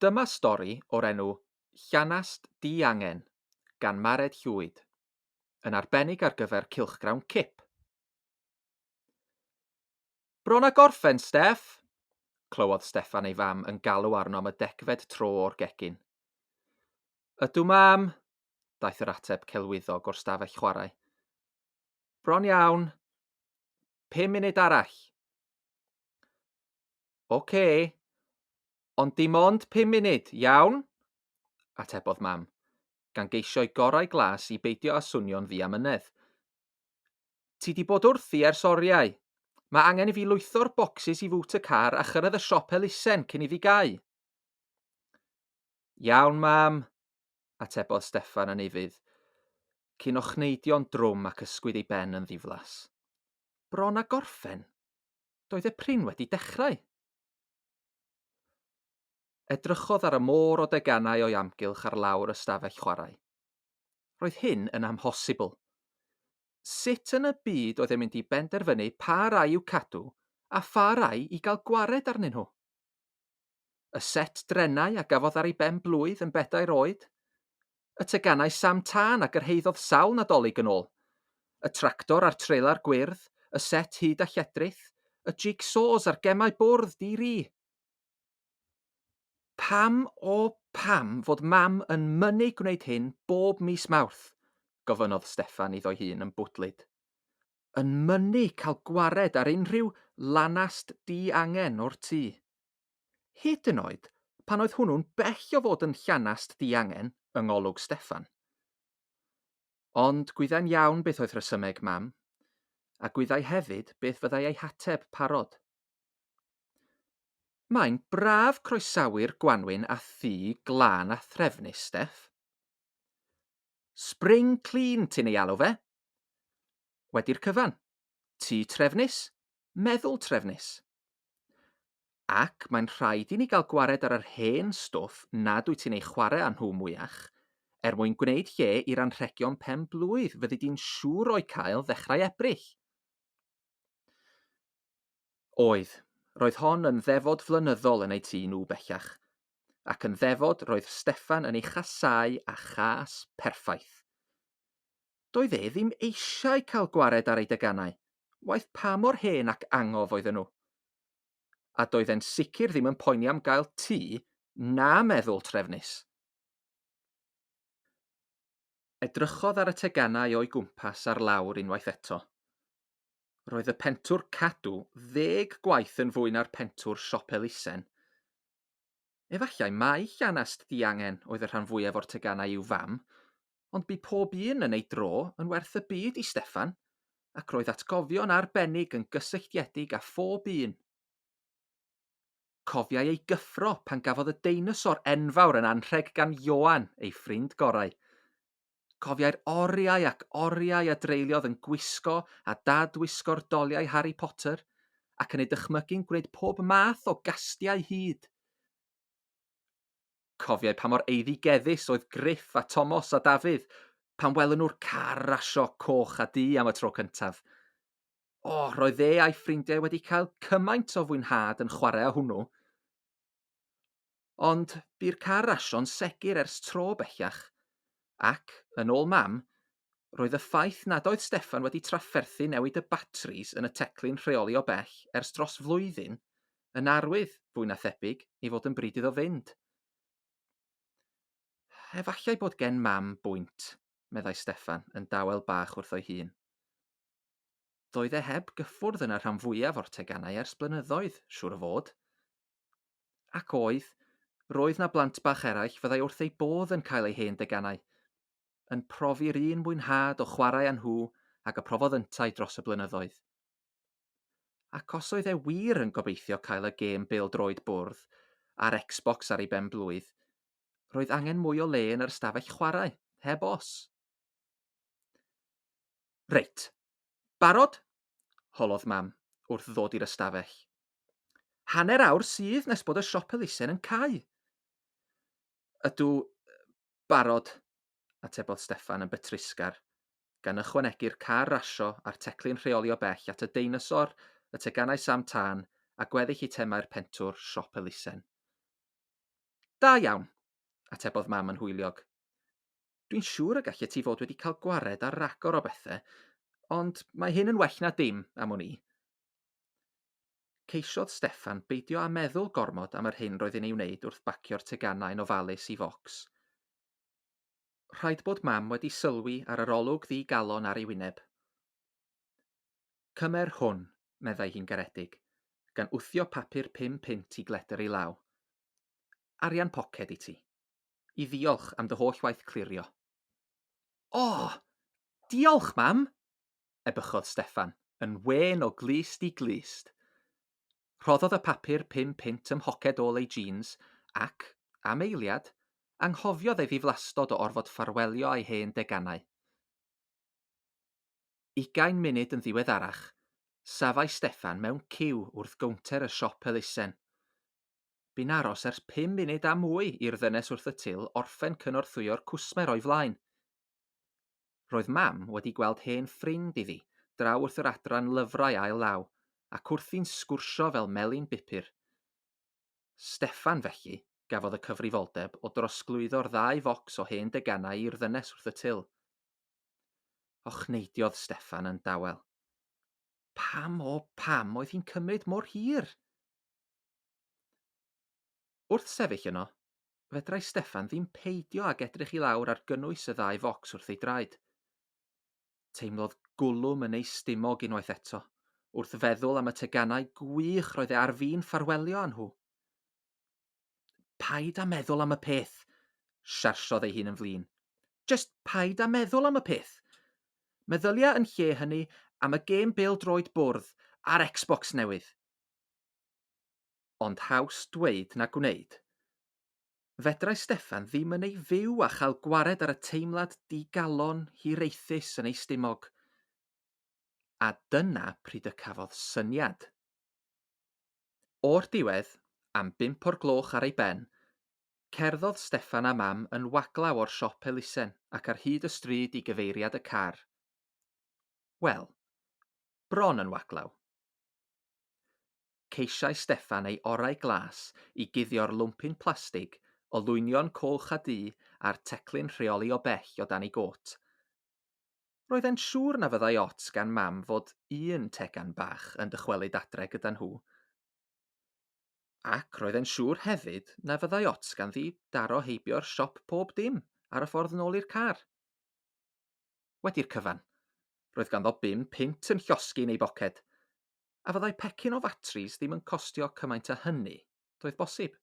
Dyma stori o'r enw Llanast Diangen gan Mared Llwyd, yn arbennig ar gyfer cylchgrawn Cip. Bron â gorffen, Steff! Clywodd Steffan ei fam yn galw arno am y degfed tro o'r gegin. Ydw, mam! daeth yr ateb celwyddog o'r stafell chwarae. Bron iawn. Pum munud arall. Ocê, ond dim ond pum munud, iawn? atebodd Mam, gan geisio'i gorau glas i beidio â swnio'n ddiamynedd. Ti 'di bod wrthi ers oriau. Mae angen i fi lwytho'r bocsys i fŵt y car a chyrraedd y siop elusen cyn iddi gau. Iawn, Mam, atebodd Steffan yn ufudd, cyn ochneidio'n drwm ac ysgwyd ei ben yn ddiflas. Bron â gorffen. Doedd e prin wedi dechrau. Edrychodd ar y môr o deganau o'i amgylch ar lawr y stafell chwarae. Roedd hyn yn amhosibl. Sut yn y byd oedd e'n mynd i benderfynu pa rai i'w cadw a pha rai i gael gwared arnyn nhw? Y set drenau a gafodd ar ei ben-blwydd yn bedair oed? Y teganau Sam Tân a gyrhaeddodd sawl Nadolig yn ôl? Y tractor a'r trelar gwyrdd, y set hud a lledrith, y jig-saws a'r gemau bwrdd di-ri? Pam, o pam, fod Mam yn mynnu gwneud hyn bob mis Mawrth? gofynnodd Steffan iddo'i hun yn bwdlyd. Yn mynnu cael gwared ar unrhyw lanast di-angen o'r tŷ. Hyd yn oed pan oedd hwnnw'n bell o fod yn llanast di-angen yng ngolwg Steffan. Ond gwyddai'n iawn beth oedd rhesymeg Mam, a gwyddai hefyd beth fyddai ei hateb parod. Mae'n braf croesawu'r gwanwyn â thŷ glân a threfnus, Steff. Spring clean ti'n ei alw fe. Wedi'r cyfan, tŷ trefnus, meddwl trefnus. Ac mae'n rhaid i ni gael gwared ar yr hen stwff nad wyt ti'n ei chwarae â nhw mwyach, er mwyn gwneud lle i'r anrhegion pen-blwydd fyddi di'n siŵr o'u cael ddechrau Ebrill. Oedd, roedd hon yn ddefod flynyddol yn eu tŷ nhw bellach. Ac yn ddefod roedd Steffan yn ei chasáu â chas perffaith. Doedd e ddim eisiau cael gwared ar ei deganau, waeth pa mor hen ac angof oedden nhw. A doedd e'n sicr ddim yn poeni am gael tŷ na meddwl trefnus. Edrychodd ar y teganau o'i gwmpas ar lawr unwaith eto. Roedd y pentwr cadw ddeg gwaith yn fwy na'r pentwr siop elusen. Efallai mai llanast diangen oedd y rhan fwyaf o'r teganau i'w fam, ond bu pob un yn ei dro yn werth y byd i Steffan, ac roedd atgofion arbennig yn gysylltiedig â phob un. Cofiai ei gyffro pan gafodd y deinosor enfawr yn anrheg gan Ioan, ei ffrind gorau. Cofiai'r oriau ac oriau a dreuliodd yn gwisgo a dadwisgo'r doliau Harry Potter ac yn ei dychmygu'n gwneud pob math o gastiau hud. Cofiai pa mor eiddigeddus oedd Griff a Tomos a Dafydd pan welon nhw'r car rasio coch a du am y tro cyntaf. O, roedd e a'i ffrindiau wedi cael cymaint o fwynhad yn chwarae â hwnnw. Ond bu'r car rasio'n segur ers tro bellach, ac, yn ôl Mam, roedd y ffaith nad oedd Steffan wedi trafferthu newid y batris yn y teclyn rheoli o bell ers dros flwyddyn yn arwydd, fwy na thebyg, ei fod yn bryd iddo fynd. Efallai bod gen Mam bwynt, meddai Steffan yn dawel bach wrtho'i hun. Doedd e heb gyffwrdd yn y rhan fwyaf o'r teganau ers blynyddoedd, siŵr o fod. Ac oedd, roedd 'na blant bach eraill fyddai wrth eu bodd yn cael eu hen deganau, yn profi'r un mwynhad o chwarae â nhw ag y profodd yntau dros y blynyddoedd. Ac os oedd e wir yn gobeithio cael y gêm bêl-droed bwrdd a'r Xbox ar ei ben-blwydd, roedd angen mwy o le yn yr ystafell chwarae, heb os. Reit. Barod? holodd Mam wrth ddod i'r ystafell. Hanner awr sydd nes bod y siop elusen yn cau. Ydw, barod, atebodd Steffan yn betrusgar, gan ychwanegu'r car rasio a'r teclyn rheoli o bell at y deinosor, y teganau Sam Tân a gweddill eitemau'r pentwr siop elusen. Da iawn, atebodd mam yn hwyliog. Dwi'n siŵr y gallet ti fod wedi cael gwared ar ragor o bethau, ond mae hyn yn well na dim, am wn i. Ceisiodd Steffan beidio â meddwl gormod am yr hyn roedd e'n ei wneud wrth bacio'r teganau'n ofalus i focs. Rhaid bod mam wedi sylwi ar yr olwg ddi-galon ar ei wyneb. Cymer hwn, meddai hi'n garedig, gan wthio papur 5 punt i gledr ei law. Arian poced i ti. I ddiolch am dy holl waith clirio. O! Diolch, mam! ebychodd Steffan, yn wên o glust i glust. Rhoddodd y papur 5 punt ym mhoced ôl ei jîns ac, am eiliad, anghofiodd ei ddiflastod o orfod ffarwelio â'i hen deganau. 20 munud yn ddiweddarach, safai Steffan mewn ciw wrth gownter y siop elusen. Bu'n aros ers pum munud a mwy i'r ddynes wrth y til orffen cynorthwyo'r cwsmer o'i flaen. Roedd mam wedi gweld hen ffrind iddi draw wrth yr adran lyfrau ail law ac wrthi'n sgwrsio fel melin bupur. Steffan, felly, gafodd y cyfrifoldeb o drosglwyddo'r ddau focs o hen deganau i'r ddynes wrth y til. Ochneidiodd Steffan yn dawel. Pam, o pam, oedd hi'n cymryd mor hir? Wrth sefyll yno, fedrai Steffan ddim peidio ag edrych i lawr ar gynnwys y ddau focs wrth ei draed. Teimlodd gwlwm yn ei stumog unwaith eto, wrth feddwl am y teganau gwych roedd e ar fin ffarwelio â nhw. Paid â meddwl am y peth, siarsiodd ei hun yn flin. Jyst paid â meddwl am y peth. Meddylia yn lle hynny am y gêm bêl-droed bwrdd a'r Xbox newydd. Ond haws dweud na gwneud. Fedrai Steffan ddim yn ei fyw a chael gwared ar y teimlad digalon, hiraethus yn ei stumog. A dyna pryd y cafodd syniad. O'r diwedd, am bump o'r gloch ar ei ben, cerddodd Steffan a Mam yn waglaw o'r siop elusen ac ar hyd y stryd i gyfeiriad y car. Wel, bron yn waglaw. Ceisiai Steffan ei orau glas i guddio'r lwmpyn plastig, olwynion coch a du a'r teclyn rheoli o bell o dan ei gôt. Roedd e'n siŵr na fyddai ots gan Mam fod un tegan bach yn dychwelyd adre gyda nhw. Ac roedd e'n siŵr hefyd na fyddai ots ganddi daro heibio'r siop pob dim ar y ffordd nôl i'r car. Wedi'r cyfan, roedd ganddo 5 punt yn llosgi yn ei boced, a fyddai pecyn o fatris ddim yn costio cymaint â hynny, doedd bosib.